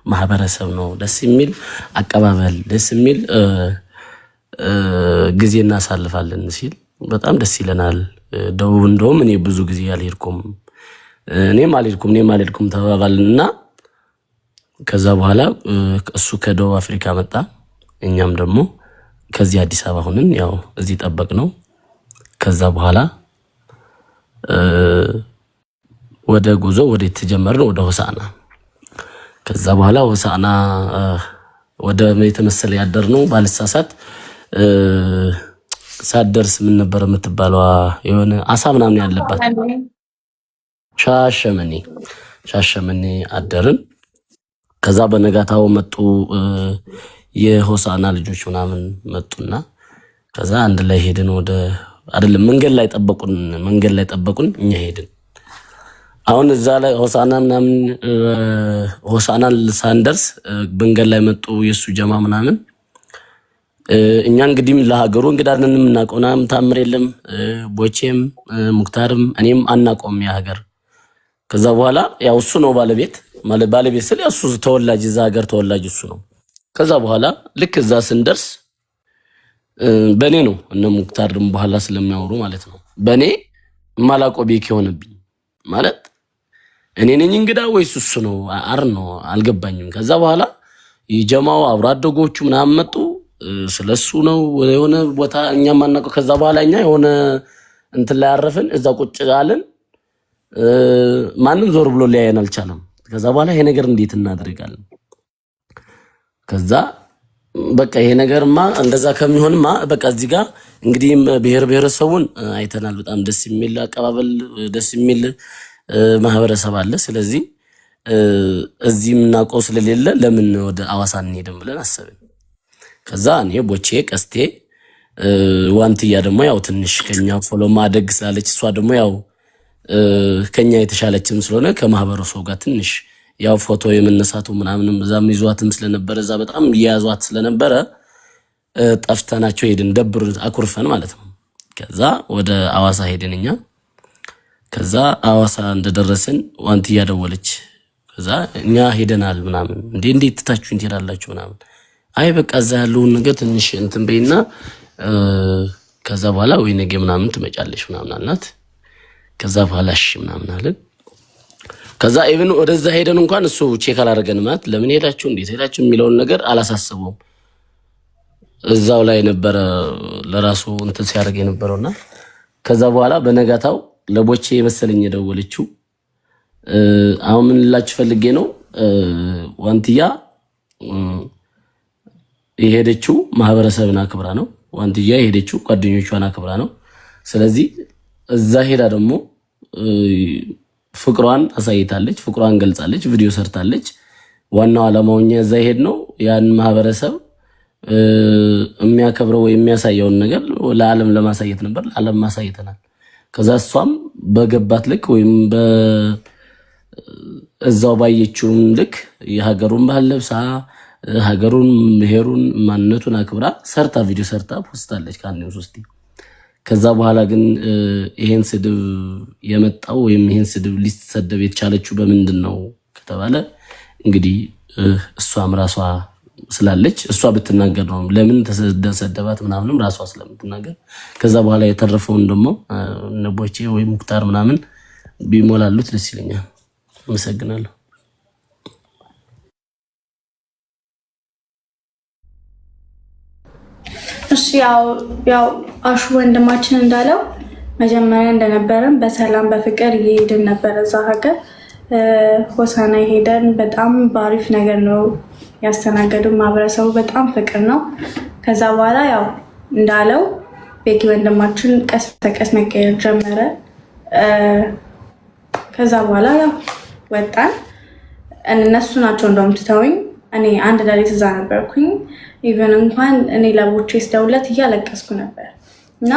ማህበረሰብ ነው። ደስ የሚል አቀባበል፣ ደስ የሚል ጊዜ እናሳልፋለን ሲል በጣም ደስ ይለናል። ደቡብ እንደውም እኔ ብዙ ጊዜ አልሄድኩም፣ እኔም አልሄድኩም፣ እኔም አልሄድኩም ተባባልንና ከዛ በኋላ እሱ ከደቡብ አፍሪካ መጣ፣ እኛም ደግሞ ከዚህ አዲስ አበባ ሆነን ያው እዚህ ጠበቅ ነው። ከዛ በኋላ ወደ ጉዞ ወደ የተጀመርነው ወደ ሆሳዕና። ከዛ በኋላ ሆሳዕና ወደ የተመሰለ ያደር ነው ባልሳሳት፣ ሳትደርስ ምን ነበር የምትባለዋ የሆነ አሳ ምናምን ያለባት ሻሸመኔ፣ ሻሸመኔ አደርን። ከዛ በነጋታው መጡ የሆሳዕና ልጆች ምናምን መጡና ከዛ አንድ ላይ ሄድን። ወደ አይደለም መንገድ ላይ ጠበቁን፣ መንገድ ላይ ጠበቁን፣ እኛ ሄድን። አሁን እዛ ላይ ሆሳዕና ምናምን ሆሳዕና ሳንደርስ መንገድ ላይ መጡ የእሱ ጀማ ምናምን። እኛ እንግዲህ ለሀገሩ እንግዳ ነን፣ የምናውቀው ምናምን ታምር የለም። ቦቼም ሙክታርም እኔም አናውቀውም የሀገር። ከዛ በኋላ ያው እሱ ነው ባለቤት፣ ማለት ባለቤት ስል እሱ ተወላጅ እዛ ሀገር ተወላጅ እሱ ነው። ከዛ በኋላ ልክ እዛ ስንደርስ በእኔ ነው እነ ሙክታር ደግሞ በኋላ ስለሚያወሩ ማለት ነው። በእኔ የማላውቀው ቤክ የሆነብኝ ማለት እኔ ነኝ እንግዳ ወይስ እሱ ነው? አር ነው አልገባኝም። ከዛ በኋላ የጀማው አብሮ አደጎቹ ምናምን መጡ። ስለሱ ነው የሆነ ቦታ እኛ ማናውቀው። ከዛ በኋላ እኛ የሆነ እንትን ላይ አረፍን፣ እዛ ቁጭ አልን። ማንም ዞር ብሎ ሊያየን አልቻለም። ከዛ በኋላ ይሄ ነገር እንዴት እናደርጋለን? ከዛ በቃ ይሄ ነገርማ እንደዛ ከሚሆንማ በቃ እዚህ ጋር እንግዲህ ብሔር ብሔረሰቡን አይተናል። በጣም ደስ የሚል አቀባበል፣ ደስ የሚል ማህበረሰብ አለ። ስለዚህ እዚህ የምናውቀው ስለሌለ ለምን ወደ አዋሳ እንሄድም ብለን አሰብን። ከዛ እኔ ቦቼ፣ ቀስቴ፣ ዋንትያ ደግሞ ያው ትንሽ ከኛ follow ማደግ ስላለች እሷ ደግሞ ያው ከኛ የተሻለችም ስለሆነ ከማህበረሰቡ ጋር ትንሽ ያው ፎቶ የመነሳቱ ምናምንም እዛም ይዟትም ስለነበረ እዛ በጣም እየያዟት ስለነበረ ጠፍተናቸው ሄድን። ደብር አኩርፈን ማለት ነው። ከዛ ወደ አዋሳ ሄድን እኛ። ከዛ አዋሳ እንደደረስን ዋንትያ ደወለች። ከዛ እኛ ሄደናል ምናምን፣ እንዴ እንዴት ትታችሁን ትሄዳላችሁ ምናምን፣ አይ በቃ እዛ ያለውን ነገር ትንሽ እንትን በይና ከዛ በኋላ ወይ ነገ ምናምን ትመጫለሽ ምናምን አልናት። ከዛ በኋላ እሺ ምናምን አለን። ከዛ even ወደዛ ሄደን እንኳን እሱ check አላደረገን፣ ማለት ለምን ሄዳችሁ እንዴት ሄዳችሁ የሚለውን ነገር አላሳሰበውም። እዛው ላይ ነበረ ለራሱ እንትን ሲያደርግ የነበረውና ከዛ በኋላ በነጋታው ለቦቼ መሰለኝ የደወለችው። አሁን ምን ልላችሁ ፈልጌ ነው፣ ዋንትያ የሄደችው ማህበረሰብን አክብራ ነው። ዋንትያ የሄደችው ጓደኞቿን አክብራ ነው። ስለዚህ እዛ ሄዳ ደግሞ ፍቅሯን አሳይታለች፣ ፍቅሯን ገልጻለች፣ ቪዲዮ ሰርታለች። ዋናው ዓላማው እኛ እዛ ሄድ ነው ያን ማህበረሰብ የሚያከብረው ወይ የሚያሳየውን ነገር ለዓለም ለማሳየት ነበር። ለዓለም ማሳይተናል። ከዛ እሷም በገባት ልክ ወይም እዛው ባየችውም ልክ የሀገሩን ባህል ለብሳ ሀገሩን፣ ብሔሩን፣ ማንነቱን አክብራ ሰርታ ቪዲዮ ሰርታ ፖስታለች ከአንድም ሶስቴ። ከዛ በኋላ ግን ይሄን ስድብ የመጣው ወይም ይሄን ስድብ ሊሰደብ የተቻለችው በምንድን ነው ከተባለ እንግዲህ እሷም ራሷ ስላለች እሷ ብትናገር ነው ለምን ተሰደባት ምናምንም ራሷ ስለምትናገር ከዛ በኋላ የተረፈውን ደግሞ እነ ቦቼ ወይ ሙክታር ምናምን ቢሞላሉት ደስ ይለኛል። አመሰግናለሁ። እሺ ያው አሹ ወንድማችን እንዳለው መጀመሪያ እንደነበረን በሰላም በፍቅር እየሄድን ነበር። እዛ ሀገር ሆሳና ሄደን በጣም በአሪፍ ነገር ነው ያስተናገዱ። ማህበረሰቡ በጣም ፍቅር ነው። ከዛ በኋላ ያው እንዳለው ቤኪ ወንድማችን ቀስ በቀስ መቀየር ጀመረ። ከዛ በኋላ ያው ወጣን። እነሱ ናቸው እንደውም ትተውኝ፣ እኔ አንድ ሌሊት እዛ ነበርኩኝ። Even እንኳን እኔ ለቦቼ ስደውለት እያለቀስኩ ነበር እና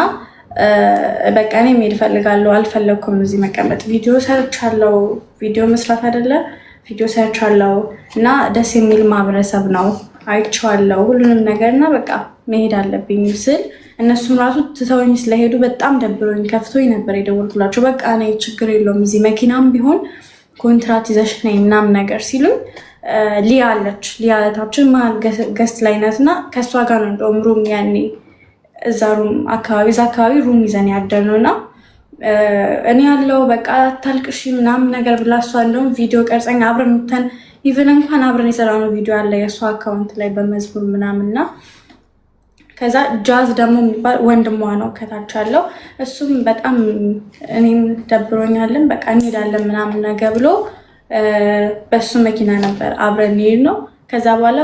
በቃ እኔ መሄድ እፈልጋለሁ፣ አልፈለግኩም እዚህ መቀመጥ። ቪዲዮ ሰርቻለሁ፣ ቪዲዮ መስራት አይደለ ቪዲዮ ሰርቻለሁ እና ደስ የሚል ማህበረሰብ ነው አይቼዋለሁ ሁሉንም ነገር እና በቃ መሄድ አለብኝ ስል እነሱም ራሱ ትተውኝ ስለሄዱ በጣም ደብሮኝ ከፍቶኝ ነበር የደወልኩላቸው። በቃ እኔ ችግር የለውም እዚህ መኪናም ቢሆን ኮንትራት ይዘሽ ነይ ምናምን ነገር ሲሉኝ ሊያ አለች። ሊያ እህታችን መሀል guest ላይ ናት እና ከእሷ ጋር ነው እንደውም room ያኔ እዛ room አካባቢ እዛ አካባቢ room ይዘን ያደርነው። እና እኔ ያለው በቃ አታልቅሺ ምናምን ነገር ብላ እሷ እንደውም ቪዲዮ ቀርጸኝ አብረን ምተን even እንኳን አብረን የሰራነው ቪዲዮ አለ የእሷ account ላይ በመዝሙር ምናምን። እና ከዛ ጃዝ ደግሞ የሚባል ወንድሟ ነው ከታች ያለው። እሱም በጣም እኔም ደብሮኛለን በቃ እንሄዳለን ምናምን ነገር ብሎ በሱ መኪና ነበር አብረን እንሄድ ነው። ከዛ በኋላ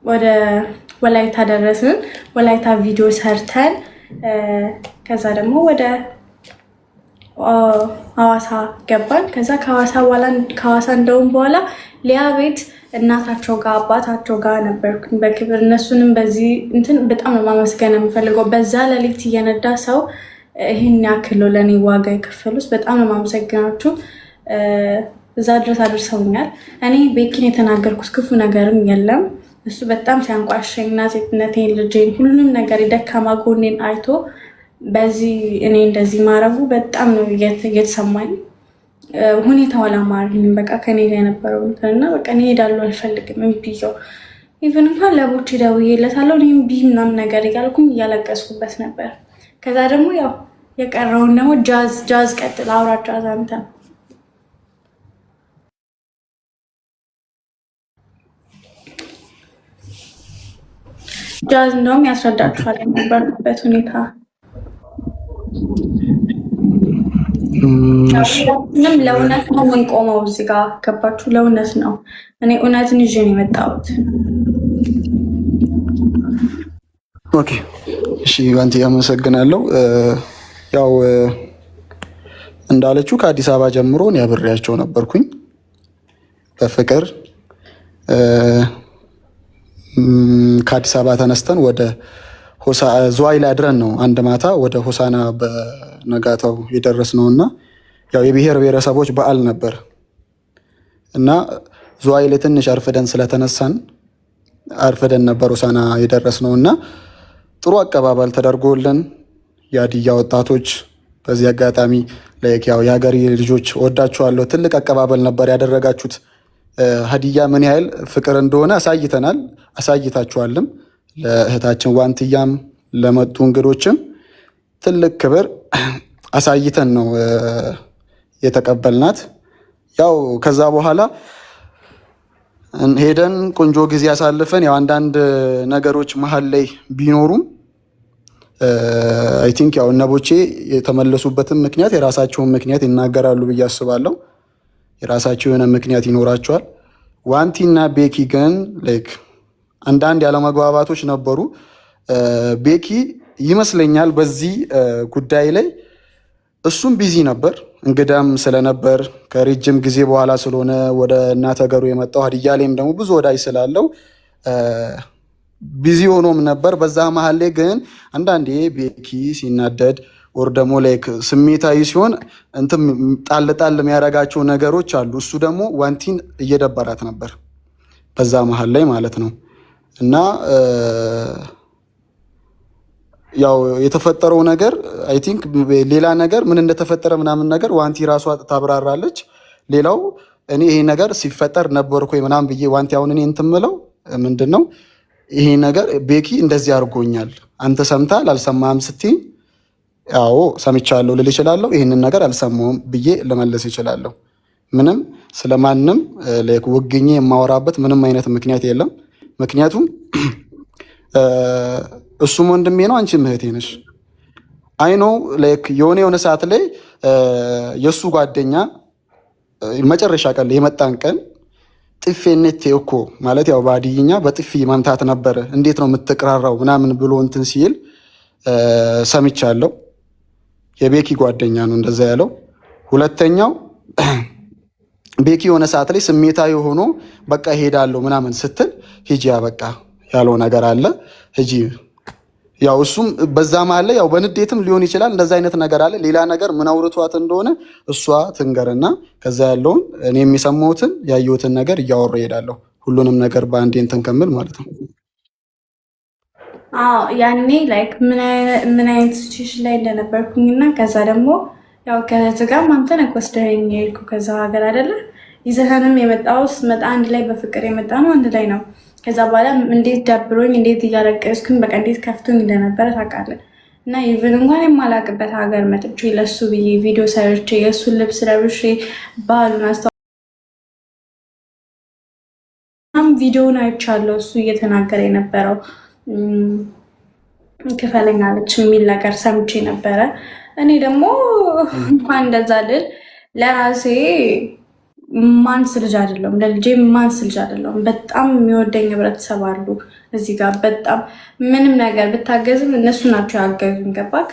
ወደ ወላይታ ደረስን። ወላይታ ቪዲዮ ሰርተን ከዛ ደግሞ ወደ ሐዋሳ ገባን። ከዛ ከሐዋሳ በኋላ ከሐዋሳ እንደውም በኋላ ሊያ ቤት እናታቸው ጋር አባታቸው ጋር ነበርኩኝ በክብር። እነሱንም በዚህ እንትን በጣም ነው ማመስገን የምፈልገው። በዛ ሌሊት እየነዳ ሰው ይህን ያክል ለእኔ ዋጋ የከፈሉት በጣም ነው የማመሰግናችሁ። እዛ ድረስ አድርሰውኛል። እኔ ቤኪን የተናገርኩት ክፉ ነገርም የለም። እሱ በጣም ሲያንቋሸኝና ሴትነቴን፣ ልጄን፣ ሁሉንም ነገር የደካማ ጎኔን አይቶ በዚህ እኔ እንደዚህ ማድረጉ በጣም ነው እየተሰማኝ። ሁኔታው አላማረኝም። በቃ ከኔ ጋር የነበረው እንትን እና በቃ እኔ እሄዳለሁ አልፈልግም እምቢ ብዬው even እንኳን ለቦቼ ደውዬለታለሁ። እኔ እምቢ ምናምን ነገር እያልኩኝ እያለቀስኩበት ነበር። ከዛ ደግሞ ያው የቀረውን ደግሞ ጃዝ ጃዝ ቀጥል፣ አውራ ጃዝ አንተ። ጃዝ እንደውም ያስረዳችኋል የነበርኩበት ሁኔታ። ምንም ለእውነት ነው የምንቆመው እዚህ ጋር ገባችሁ? ለእውነት ነው። እኔ እውነትን ይዤ ነው የመጣሁት። Okay፣ እሺ ዋንቲ አመሰግናለሁ። ያው እንዳለችው ከአዲስ አበባ ጀምሮ እኔ አብሬያቸው ነበርኩኝ በፍቅር። ከአዲስ አበባ ተነስተን ወደ ዝዋይ ላይ አድረን ነው አንድ ማታ ወደ ሆሳና በነጋታው የደረስነው። እና ያው የብሔር ብሔረሰቦች በዓል ነበር እና ዝዋይ ላይ ትንሽ አርፍደን ስለተነሳን አርፍደን ነበር ሆሳና የደረስነው። እና ጥሩ አቀባበል ተደርጎልን የሀዲያ ወጣቶች በዚህ አጋጣሚ like ያው የሀገሬ ልጆች ወዳችኋለሁ። ትልቅ አቀባበል ነበር ያደረጋችሁት። ሀዲያ ምን ያህል ፍቅር እንደሆነ አሳይተናል፣ አሳይታችኋልም። ለእህታችን ዋንትያም ለመጡ እንግዶችም ትልቅ ክብር አሳይተን ነው የተቀበልናት። ያው ከዛ በኋላ ሄደን ቆንጆ ጊዜ አሳልፈን ያው አንዳንድ ነገሮች መሀል ላይ ቢኖሩም I think ያው እነቦቼ የተመለሱበትን ምክንያት የራሳቸውን ምክንያት ይናገራሉ ብዬ አስባለሁ። የራሳቸው የሆነ ምክንያት ይኖራቸዋል። ዋንቲ እና ቤኪ ግን like አንዳንድ ያለመግባባቶች ነበሩ። ቤኪ ይመስለኛል በዚህ ጉዳይ ላይ እሱም busy ነበር፣ እንግዳም ስለነበር ከረጅም ጊዜ በኋላ ስለሆነ ወደ እናት ሀገሩ የመጣው ሀዲያ ላይም ደግሞ ብዙ ወዳጅ ስላለው busy ሆኖም ነበር። በዛ መሀል ላይ ግን አንዳንዴ ቤኪ ሲናደድ or ደግሞ like ስሜታዊ ሲሆን እንትን ጣል ጣል የሚያደርጋቸው ነገሮች አሉ። እሱ ደግሞ ዋንቲን እየደበራት ነበር በዛ መሀል ላይ ማለት ነው። እና ያው የተፈጠረው ነገር I think ሌላ ነገር ምን እንደተፈጠረ ምናምን ነገር ዋንቲ ራሷ ታብራራለች። ሌላው እኔ ይሄ ነገር ሲፈጠር ነበርኩ ምናምን ብዬ ዋንቲ አሁን እኔ እንትን ምለው ምንድን ነው ይሄ ነገር ቤኪ እንደዚህ አድርጎኛል፣ አንተ ሰምተሃል አልሰማህም ስትይኝ አዎ ሰምቻለሁ ልል እችላለሁ። ይህንን ነገር አልሰማሁም ብዬ ልመልስ እችላለሁ። ምንም ስለማንም like ወግኜ የማወራበት ምንም አይነት ምክንያት የለም። ምክንያቱም እሱም ወንድሜ ነው፣ አንቺም እህቴ ነሽ። I know like የሆነ የሆነ ሰዓት ላይ የእሱ ጓደኛ መጨረሻ ቀን የመጣን ቀን ጥፌኔቴ እኮ ማለት ያው በሀዲይኛ በጥፊ መምታት ነበረ፣ እንዴት ነው የምትቅራራው ምናምን ብሎ እንትን ሲል ሰምቻለሁ። የቤኪ ጓደኛ ነው እንደዛ ያለው። ሁለተኛው ቤኪ የሆነ ሰዓት ላይ ስሜታዊ ሆኖ በቃ እሄዳለሁ ምናምን ስትል ሂጂ በቃ ያለው ነገር አለ። ሂጂ ያው እሱም በዛ መሀል ላይ ያው በንዴትም ሊሆን ይችላል እንደዛ አይነት ነገር አለ። ሌላ ነገር ምን አውርቷት እንደሆነ እሷ ትንገርና ከዛ ያለውን እኔ የሚሰማሁትን ያየሁትን ነገር እያወሩ እሄዳለሁ። ሁሉንም ነገር በአንዴ እንትን ከምል ማለት ነው። አዎ፣ ያኔ like ምን አይነት situation ላይ እንደነበርኩኝ እና ከዛ ደግሞ ያው ከእህትህ ጋርም አንተ ነህ ወስደኸኝ የሄድኩ ከዛ ሀገር አይደለ? ይዘኸንም የመጣው ስትመጣ አንድ ላይ በፍቅር የመጣ ነው፣ አንድ ላይ ነው። ከዛ በኋላ እንዴት ደብሮኝ እንዴት እያለቀስኩኝ በቃ እንዴት ከፍቶኝ እንደነበረ ታውቃለህ። እና even እንኳን የማላውቅበት ሀገር መጥቼ ለሱ ብዬ ቪዲዮ ሰርቼ የእሱን ልብስ ለብሼ ባህሉን አስተዋ ቪዲዮውን አይቻለሁ። እሱ እየተናገረ የነበረው ክፈለኝ አለች የሚል ነገር ሰምቼ ነበረ። እኔ ደግሞ እንኳን እንደዛ ልል ለራሴ ማንስ ልጅ አይደለሁም፣ ለልጄ ማንስ ልጅ አይደለሁም። በጣም የሚወደኝ ህብረተሰብ አሉ እዚህ ጋር። በጣም ምንም ነገር ብታገዝም እነሱ ናቸው ያገዙኝ። ገባክ?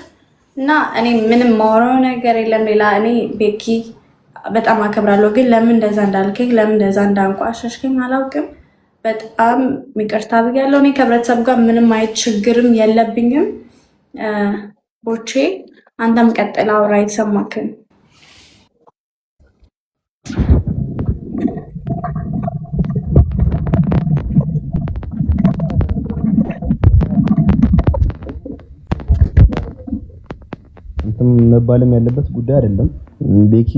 እና እኔ ምንም ማውራው ነገር የለም ሌላ። እኔ ቤኪ በጣም አከብራለሁ፣ ግን ለምን እንደዛ እንዳልከኝ ለምን እንደዛ እንዳንቋሸሽከኝ አላውቅም። በጣም ይቅርታ ብያለሁ። እኔ ከህብረተሰቡ ጋር ምንም አይነት ችግርም የለብኝም። ቦቼ አንተም ቀጥል አውራ የተሰማክን። እንትን መባልም ያለበት ጉዳይ አይደለም ቤኪ።